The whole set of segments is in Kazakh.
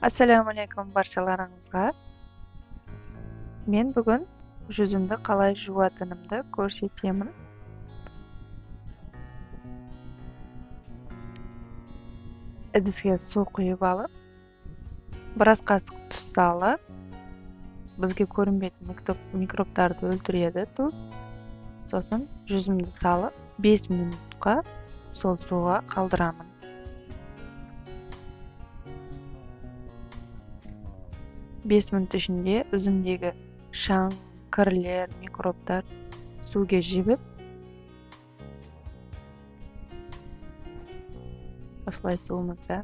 Ассалаумағалейкум баршаларыңызға. Мен бүгін жүзімді қалай жуатынымды көрсетемін. Ыдысқа су құйып алып, біраз қасық тұз салып, бізге көрінбейтін микробтарды өлтіреді тұз. Сосын жүзімді салып, 5 минутқа сол суға қалдырамын. 5 минут ішінде үзімдегі шаң, кірлер, микробтар суге жібіп, осылай суымызда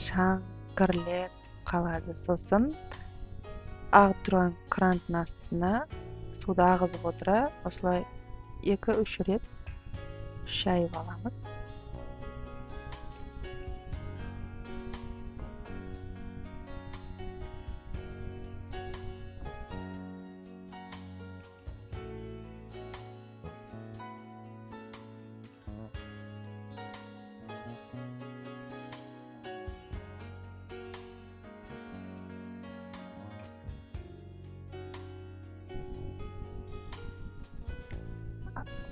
шаң, кірлер қалады. Сосын ағып тұрған крандың астына суды ағызып отыра, осылай 2-3 рет шайып аламыз.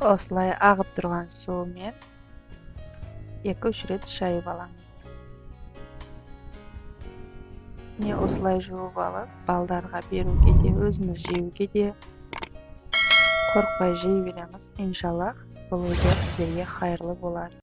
Осылай ағып тұрған сумен 2-3 рет шайып аламыз. Міне осылай жуып алып, балдарға беруге де, өзіміз жеуге де қорықпай жей береміз. Иншаллах, бұл видео сіздерге хайырлы болар.